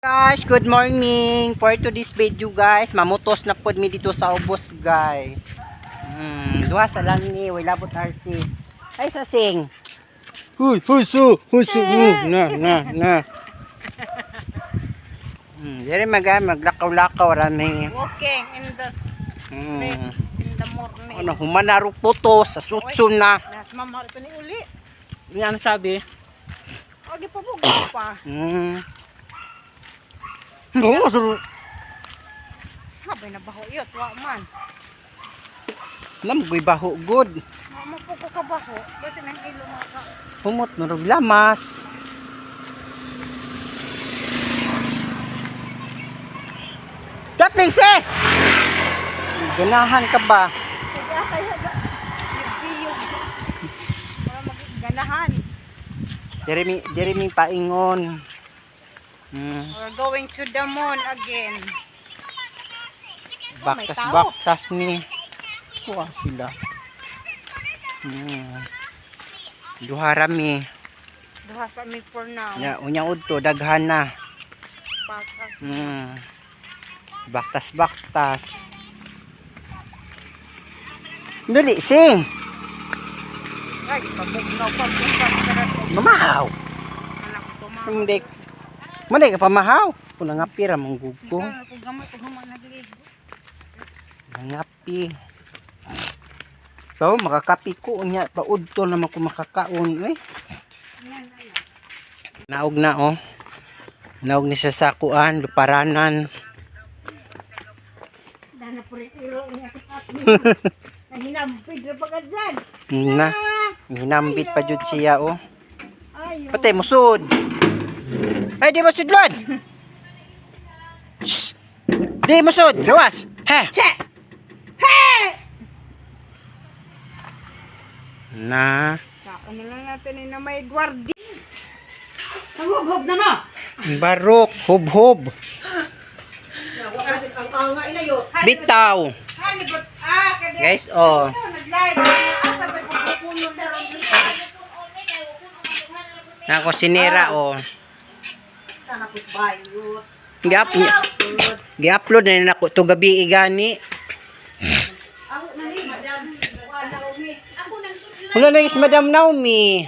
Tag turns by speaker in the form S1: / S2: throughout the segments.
S1: Guys, good morning. For today's video, guys, mamutos na pod mi dito sa ubos, guys. Duha sa lang ni, way labot RC. Ay sa sing. Huy, huy su, huy su. Na na na. Diri maga maglakaw-lakaw ra mi.
S2: Walking in the in the morning.
S1: Ano humanaro puto sa sutsun na.
S2: Nas mama ito ni uli.
S1: Yan sabi.
S2: Agi pa po pa.
S1: Oo, so,
S2: Habay na baho yot wa man.
S1: lamgoy baho good.
S2: Wa man po ko kabaho. Basta nang ilo maka.
S1: Humot nurog lamas. Kapling se! Ganahan ka ba?
S2: Kaya kaya ga. Biyog. Para magiganahan.
S1: Jeremy, Jeremy paingon.
S2: We're going to the moon again. Oh, may
S1: Baktas
S2: tao.
S1: baktas ni. Kuha sila. Duha rami.
S2: Duha sa mi for now.
S1: Nya unya udto daghan na.
S2: Patas.
S1: Baktas baktas. Dali sing.
S2: Ay, pabugnaw pa kung pa
S1: Mamahaw.
S2: Anak ko ma.
S1: Hindi. Manay ka pamahaw. Kung nangapi ra mong gugo.
S2: Ikaw, kung gamay kung humana nagligo.
S1: Nangapi. So, makakapi ko unya paudto naman ko makakaon eh. Naog na oh. Naog ni sa sakuan, luparanan.
S2: Dana po rin ilo niya. Nahinampid na pagka dyan.
S1: Na, hinambit pa jud siya oh.
S2: Ayo.
S1: Patay musud. Ay di masudlon. Shh. Di musud, gawas. Ha.
S2: Che! Hey!
S1: Na,
S2: Sako na lang natin eh, na may guardi. Hubhob na mo!
S1: barok, hubhob. Bitaw.
S2: Ah, kada
S1: Guys, oh.
S2: nag-live. Asa ba pupuno na ron?
S1: Nako sinira oh.
S2: Sana po bayot.
S1: Gi-upload na nako to gabi igani.
S2: Ako na ni Madam Naomi. Ako nang
S1: Wala na is Madam Naomi.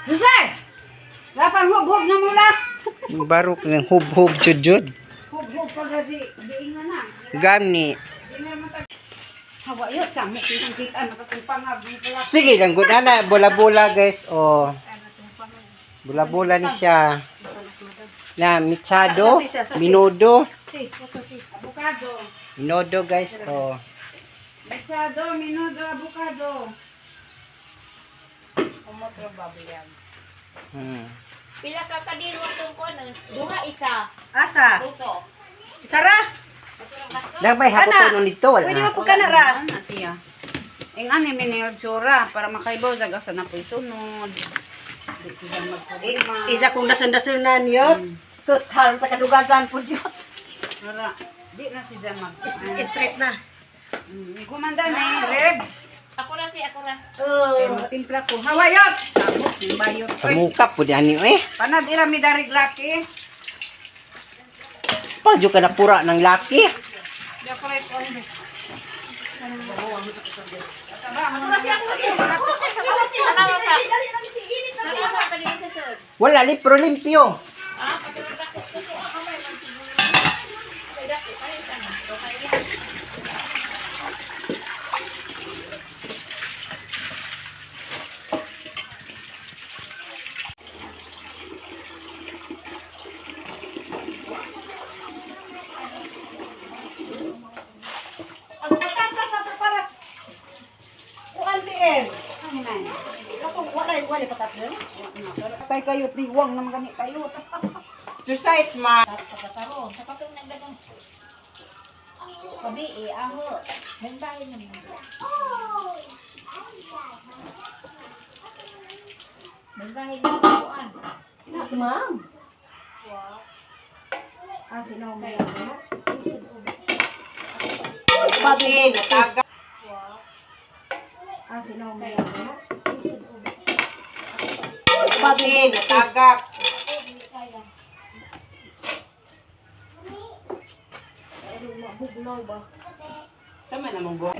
S2: Jose! Lapan hubhob na mula.
S1: Barok ng hubhob jud jud.
S2: Hubhob pa gazi. Diinga na.
S1: Gani.
S2: Hawa yun. Sa mo kitang kita nakatumpangag.
S1: Sige lang gud ana bola-bola guys oh. Bola-bola ni siya. Na mitsado, minudo,
S2: Si, ito si. Avocado.
S1: minudo guys oh.
S2: Avocado, minudo, avocado. Umotro babiyan.
S3: Pila ka kadiro atong kuan? Duha isa.
S4: Asa?
S3: Luto.
S4: Sara?
S1: Lang bay hapon nito wala.
S4: Pwede mo po ka na ra.
S2: Ana siya. Ing ani miniatura para makaibaw jag asa na po'y sunod. Di sila magproblema.
S4: Ija kung dasan-dasan yun. Tut, haron pa kadugasan po yun.
S2: Para di na siya mag
S4: Straight na.
S2: Kumanda ni ribs.
S3: Ako ra si ako ra.
S2: Kay magtimpla ko. Hawayot. Sabot ning bayot.
S1: Sa muka po ani eh.
S2: Panad ira mi darig laki.
S1: Padyo ka na pura ng laki.
S3: Ano sa? Ano sa kadiro sa sud?
S1: Wala lipro limpyo.
S3: Ah, kadiro dako kuko ako may magsiguro. Kay dako kay sana. Do kay.
S4: Ang patatas na ito para kuan diin. Ako, wala wala patatas.
S2: Tay kayo tiwang naman gani kayo.
S1: Exercise ma.
S3: Sa kataro, sa katong nagdagang Kabi eh, aho. Gandahin naman. Gandahin naman kuan.
S4: Ma'am.
S2: Ah, sino mo?
S1: Babi, nataga.
S2: Ah, sino mo?
S1: Kamuti, natagak.
S4: Bugnaw ba?
S1: Sama namang buhay.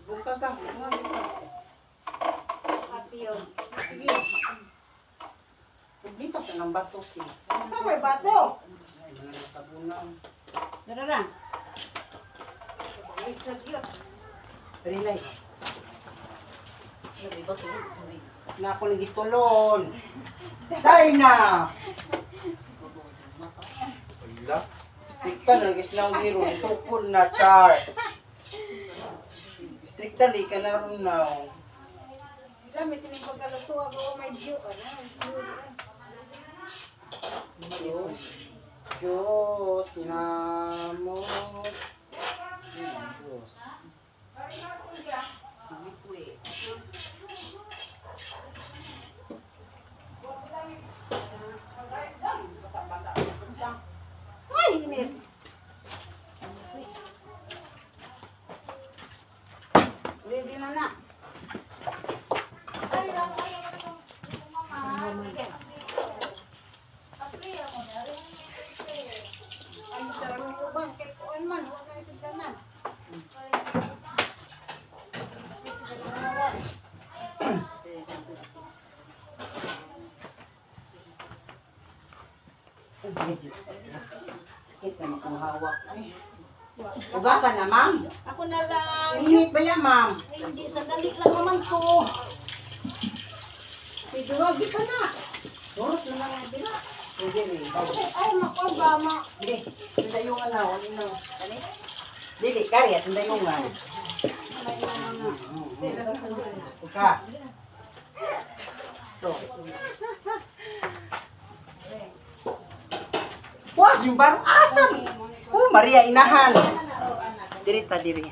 S1: Buka ka, buka ka. Sige. Publika sa nang bato si.
S4: Sa may bato.
S1: Ay, mga natabunan.
S2: Dara ra.
S1: Relax. Na ako lang gitulon. Dahil na! Wala. Stricta na, guys lang giro. Sukol na, char. Stricta li ka na ron na.
S3: Lami sining pagkaluto ako may view ano.
S1: Diyos. Diyos na mo. Diyos.
S4: Ay, init.
S2: Ready na na.
S4: Ay, sarang uban kay kuan man, wa kay sugdanan.
S1: Ay, Diyos. Sakit na makong hawak. Ay. Ugasan na, ma'am.
S4: Ako na lang.
S1: Init ba yan, ma'am?
S4: Ay, hindi sandali lang naman to.
S1: Medyo wagi pa na. Durot na lang ang dila. Hindi, eh.
S4: Ay, makuan ba ma?
S1: Hindi, tindayungan na. Wala na. Dili, kari, tindayungan. Uka. Ito. Wah, yung barong asam. Oh, Maria Inahan. Diri ta, diri.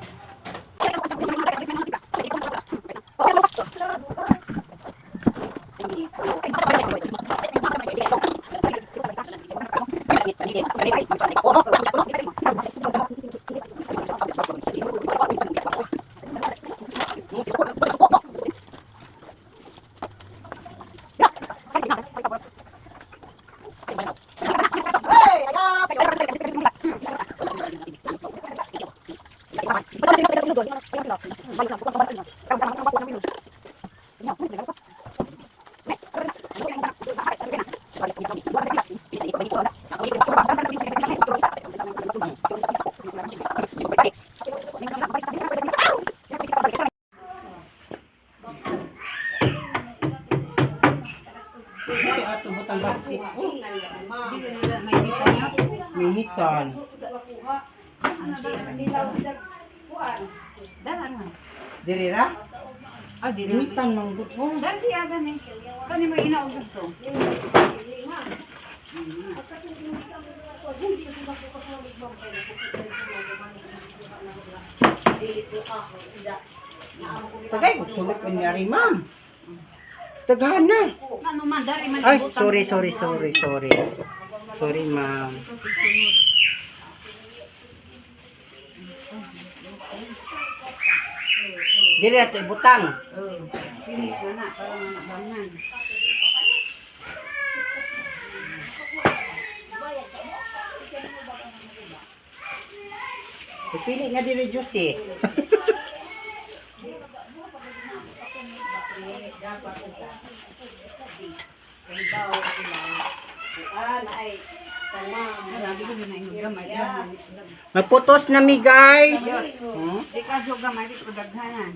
S1: Ato butang basket. Oh,
S2: Dili nila may dito niya.
S1: minitan.
S2: Dala na.
S1: Diri ra?
S2: Ah, dili.
S1: Minitan man gud oh.
S2: Dali aga ni. Kani mo inaog dito.
S1: Tagay kog sulok ni ari ma'am. Daghan na.
S2: Ano man dari man
S1: Ay, sorry, sorry, sorry, sorry. Sorry, ma'am. Dili na ito ibutang.
S2: Oh, pili na na para mabangan.
S1: Pipili nga dili juice eh.
S2: Grabe ko na ingon gamay.
S1: Magputos na mi guys. Hmm?
S2: Di ka so gamay di ko daghanan.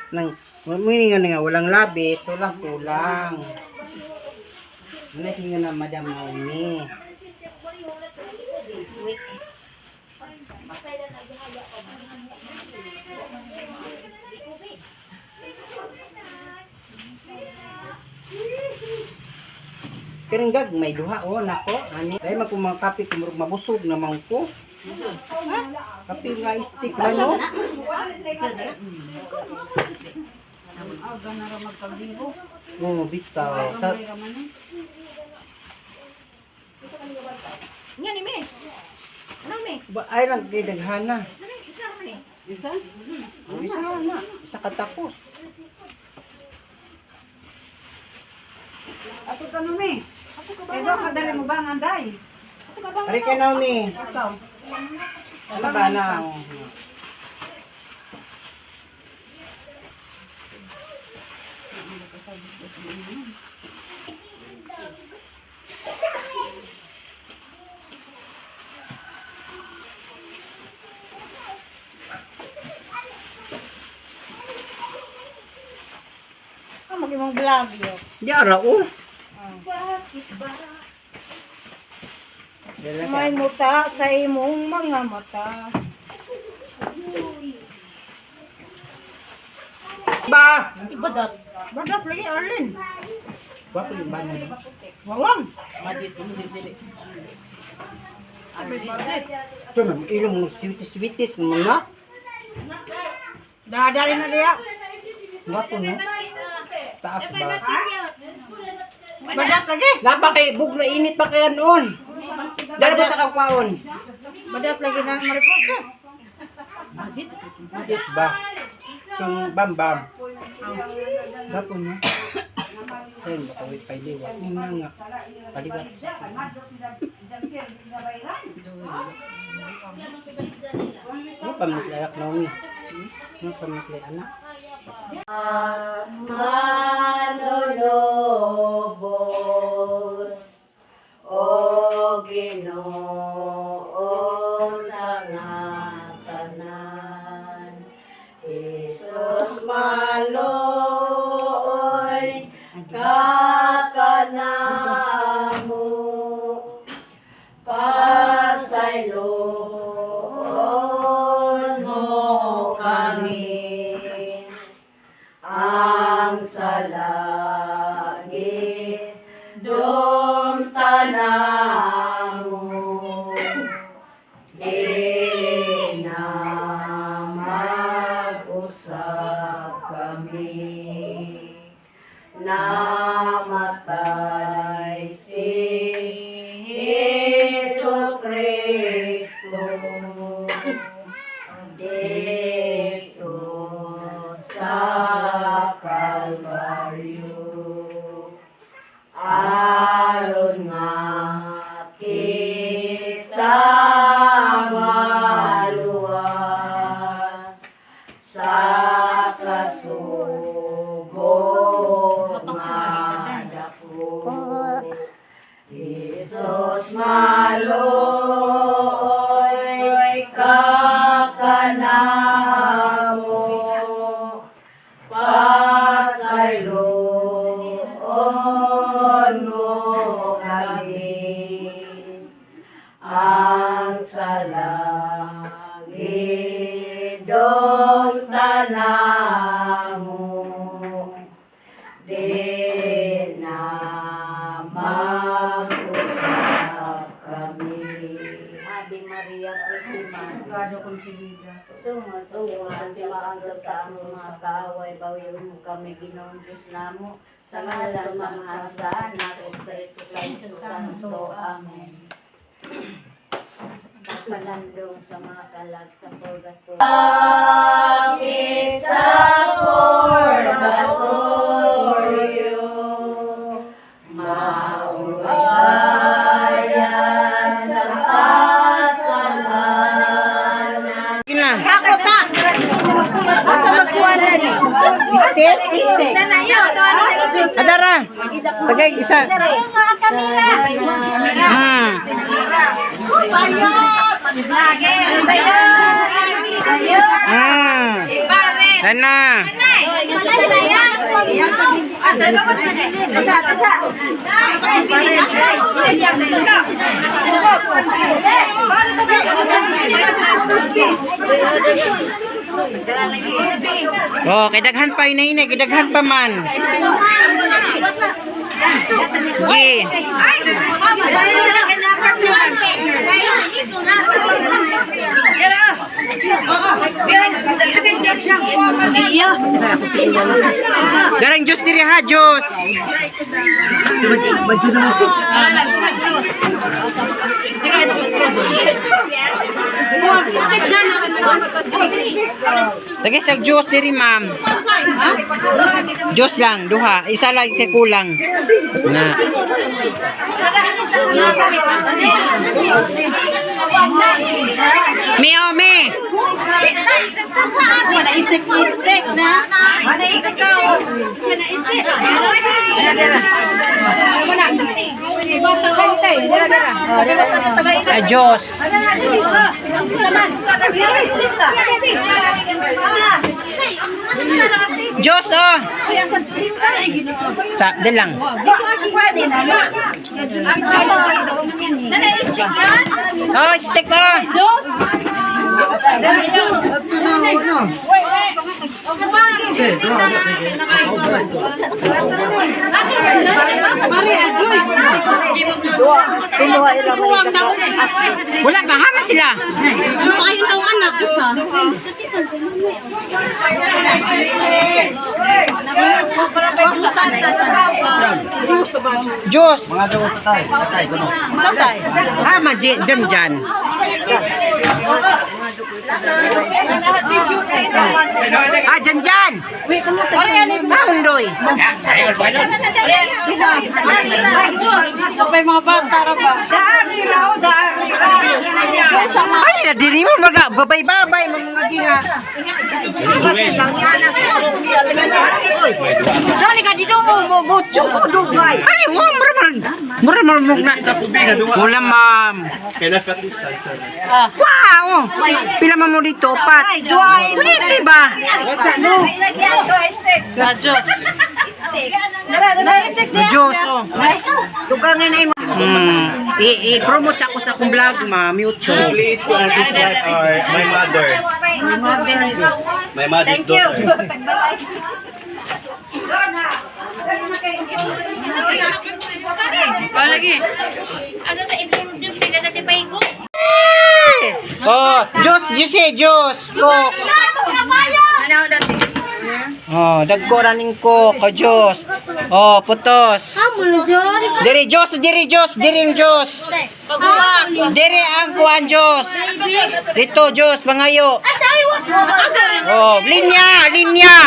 S1: Nang muni nga nga walang labi, so lang kulang. Muna nga na Madam Naomi. Kiringgag may duha oh nako ani dai man kung mga kape kumurog mabusog na man ko. Ha? Kape nga stick man no.
S2: Ah, ganara magpagdibo.
S1: Oh, bitaw. Sa
S2: Gamay ra man eh.
S3: Nga ni me. Ano me?
S1: ba, ay lang kay daghana.
S3: Ano isa man eh.
S2: Isa?
S1: Oh, isa na, isa katapos.
S2: Ato ka no me.
S3: Ako ka ba?
S2: Eh ba kadali mo ba nga day?
S3: Ako ka ba?
S1: Ari kay Naomi.
S2: Ikaw.
S1: Ano ba na?
S4: Ah, mag-imong vlog yo.
S1: Di ara oh.
S3: Bakit ba?
S1: Dala ka.
S4: May muta sa imong mga mata.
S1: Ba!
S4: Ibadat. Badat lagi Arlene.
S1: Wa ko yung bana.
S4: Wawang.
S1: Ito na, ilong mo sweeties-sweeties naman na.
S4: Dadali na diya.
S1: Wapo no? Taas ba?
S4: Badat lagi.
S1: Napa kay buglo init pa kaya noon. Dara ba ta kwaon?
S4: Badat lagi na maripot ka.
S1: Madit ba? Chung bam bam. Wapo no? Ayun, baka wait pa liwat. Yung nga nga. Paliwat. Ano pa mas anak Naomi? Ano pa mas anak?
S2: Manunobos o Ginoo sa nga tanan, Jesus maloy kakanamo, pasayloon mo kami ang salagi dum tanamo, di na mag-usap kami, namatay si Jesu Kristo dito sa Kalbaryo, aron nga kita maluwas. Gidong tanamo di na mag-usap kami.
S5: Ave Maria Purisima. Tungod sa timaan sa Panginoon sa among mga kaaway, bawion mo kami, Ginoong Diyos namo. Sa ngalan sa Amahan, sa Anak, ug sa Espiritu Santo. Amen. Pagpalandong sa mga kalag sa purgatorio.
S2: Langit sa purgatorio, maubayan sa kasalanan.
S1: Sige na. Stick, stick. Adara. Tagay isa. Ana. Oh, kay daghan pa inay, kay daghan pa man. Sige. Darang Diyos diri ha, Diyos. Tagay sa Diyos diri, ma'am. Diyos lang, duha. Isa lang kay kulang. Na. Mi, oh, mi. Ay, Diyos. Diyos, oh. Sa, din lang. Oh, stick, oh. Wala pa, hama sila. Diyos. Hama, dyan, dyan. Ah, dyan, dyan. Ah, undoy. Ay, na diri mo maga babay-babay mga giha.
S4: Dali ka dito mo mo dugay.
S1: Ay, oh, mura mura mura mura mura na. Wala, ma'am. Wow! Pila man mo dito, pat. Ulit ba? Diyos, oh. I-promote ako sa akong vlog, ma'am, YouTube.
S6: Please to subscribe our my mother. My mother's daughter.
S3: Ano sa introduce ka sa tipay ko?
S1: Oh, Diyos, Diyos eh, Diyos. Cook. Oh, dagko raning cook, oh, Diyos. Oh, putos. Diri Diyos, diri Diyos, diri ang Diyos. Diri ang kuan Diyos. Dito Diyos, pangayo. Oh, linya, linya.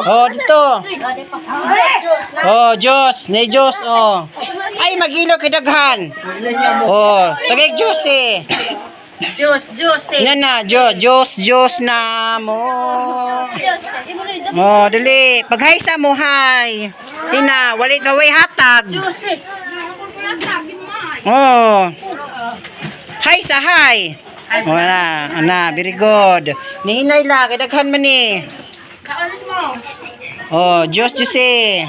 S1: Oh, dito. Oh, Diyos, ni Diyos, oh. Ay, magilo kay daghan. Oh, tagay Diyos eh.
S2: Diyos, Diyos eh.
S1: Na na, Diyos, Diyos, Diyos na mo. Oh, dali. Pag-hi sa mo, hi. Ina, wali ka way hatag. Oh. Hi sa hi. Wala, ana, very good. Nihinay la, kay daghan man ni. Oh, Diyos, Diyos eh.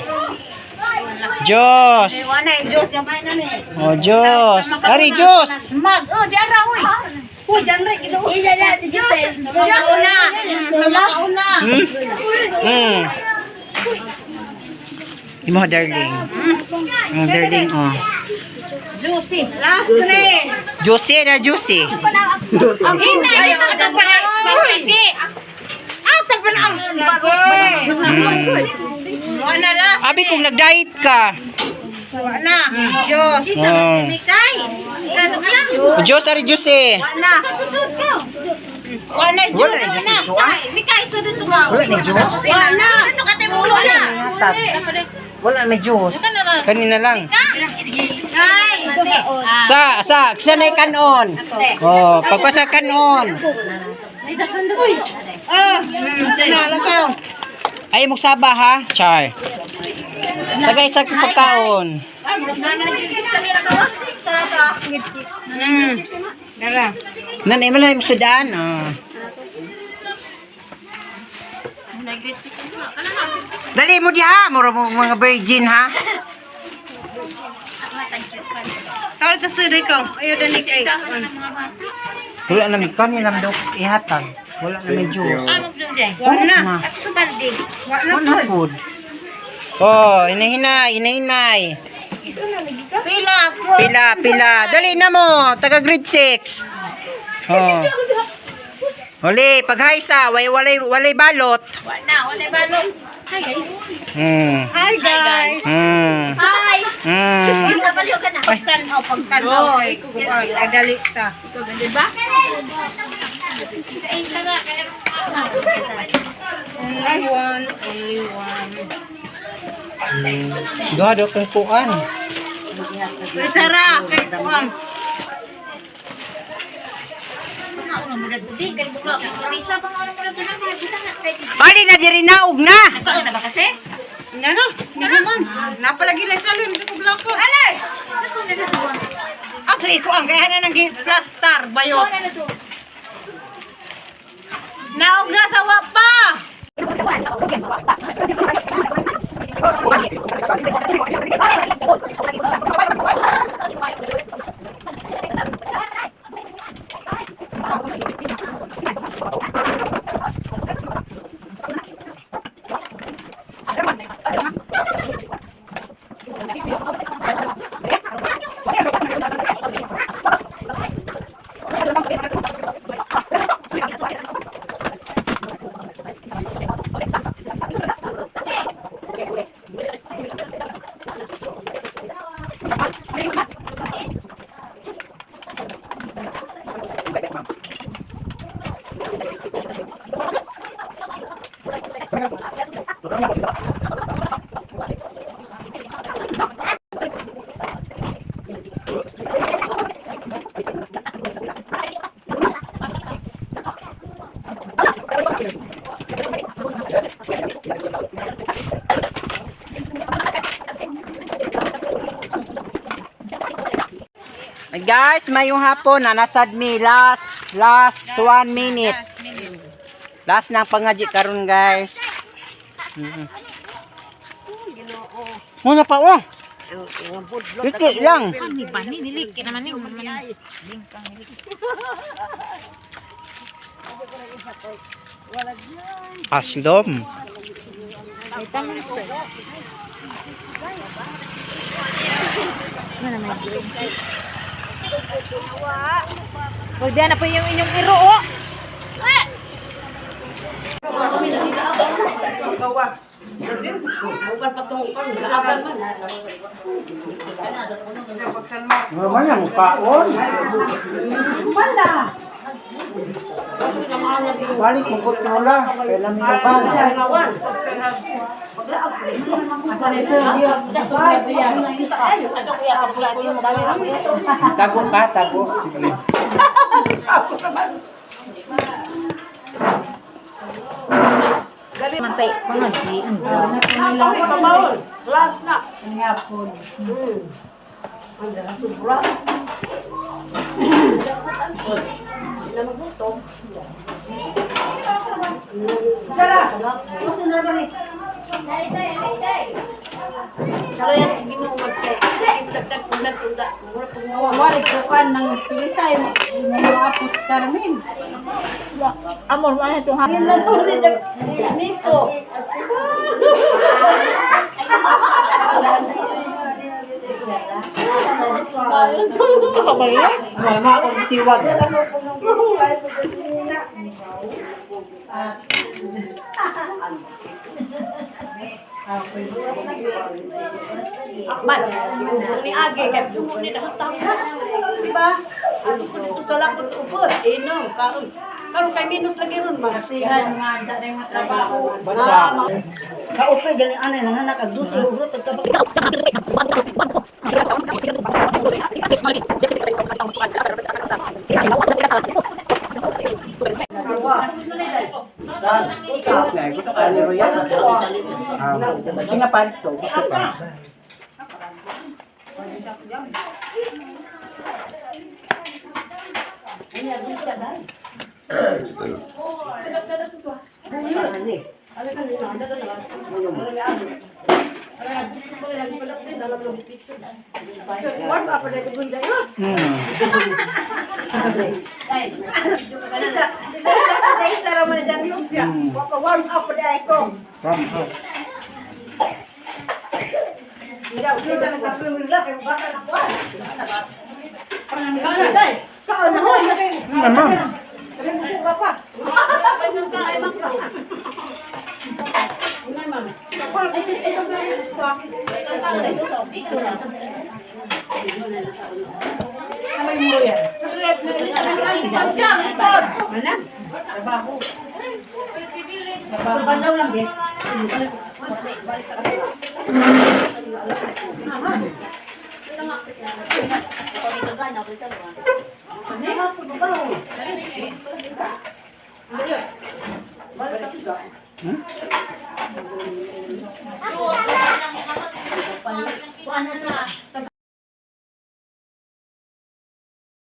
S1: Diyos.
S2: Wala, Diyos, gamay na ni.
S1: Oh, Diyos. Ari, Diyos.
S2: Mag, oh, di ara, uy.
S4: Uy, Janre, ginoo.
S2: Una. Sa makauna.
S1: Imo darling. Oh, darling oh.
S2: Juicy. Last three.
S1: Juicy na juicy.
S2: Ang hinay. Ah, tagpanaw. Wala last.
S1: Abi kung nag-diet ka.
S2: Wala. Diyos.
S1: Oh.
S2: Mikay. Ano ka lang?
S1: Juice ari juicy.
S2: Wala. Wala
S1: Wala
S2: Diyos.
S1: na
S2: Wala.
S1: juice, ah.
S2: Mikay, sudod to ka.
S1: Wala na juice.
S2: Wala. Sudod to ka tayo ulo na.
S1: Wala may juice. Kanina lang.
S2: Ay.
S1: Sa, sa, sa na kanon. Oh, pagpasa kanon.
S2: Ah.
S1: Ay, magsaba ha, Char. Tagay sa pagkaon.
S2: Dara.
S1: Nanay mo lang yung sudan. Oh. Dali mo diha, mura mo mga virgin ha.
S2: Tawag to sa Rico. Ayaw dali kay.
S1: Wala na may kan nilang daw ihatag. Wala na may juice.
S2: Wala na.
S1: Na.
S2: Wala
S1: Wala na food. Oh, hinahinay, hinahinay.
S2: Pila.
S1: Pila, pila. Dali na mo, taga grade 6. Oh. Huli, paghaysa, way walay walay balot.
S3: Wala, wala balot. Hi guys.
S2: Hi guys.
S3: Hi. Sabaliw ka na.
S2: Pagtanaw, pagtanaw. Adali ta.
S3: Ikaw ganda ba?
S2: Only one, only one.
S1: Duha do kang kuan.
S2: Sara, kay kuan.
S1: Ali na diri naog na.
S2: Ngano? Ngano man? Napalagi lang sa lim ko blako.
S3: Alay!
S2: Ato iko ang kaya na nang plaster bayot. Naog na sa wapa.
S1: Guys, mayong hapon na nasad mi last last 1 minute. Last na ang pangaji karon guys. Muna pa oh. Liki lang. Aslom.
S3: Pwede na po yung inyong iro, oh.
S1: Wala mo paon. Balik mo kontrola. Kailan mo pa? Tago ka, tago.
S4: Sara, gusto na ba ni?
S3: Dai, dai, dai.
S4: Kaya Ginoo magkay. Dagdag ulag unda. Mura pong
S2: Wala kukan ng pilisay mo apos Carmen. Amor wala itong hangin lang po si
S4: Miko.
S1: Mama ako siwag.
S4: Man, ni age kay dumo ni dahatang. Di ba? Ato ko dito sa lakot upod. Inom kaon. Karon kay minus lagi ron man.
S2: Kasihan nga dyan na yung trabaho.
S1: Basta.
S4: Kaupay gani anay nanganak ag dusi urot ag kabak.
S1: Gusto ka ni Royal? Ah, sinapalit to. Gusto pa.
S4: Warm up na ito gunjayo. Isa isa isa isa ra man dyan lumpia. Warm up na ako.
S1: Ram, oh.
S4: Yaw, kita na kasunod lang kay baka na kuan. Kaon na kaon na hoy.
S1: Mama.
S4: Kaya mo ka pa.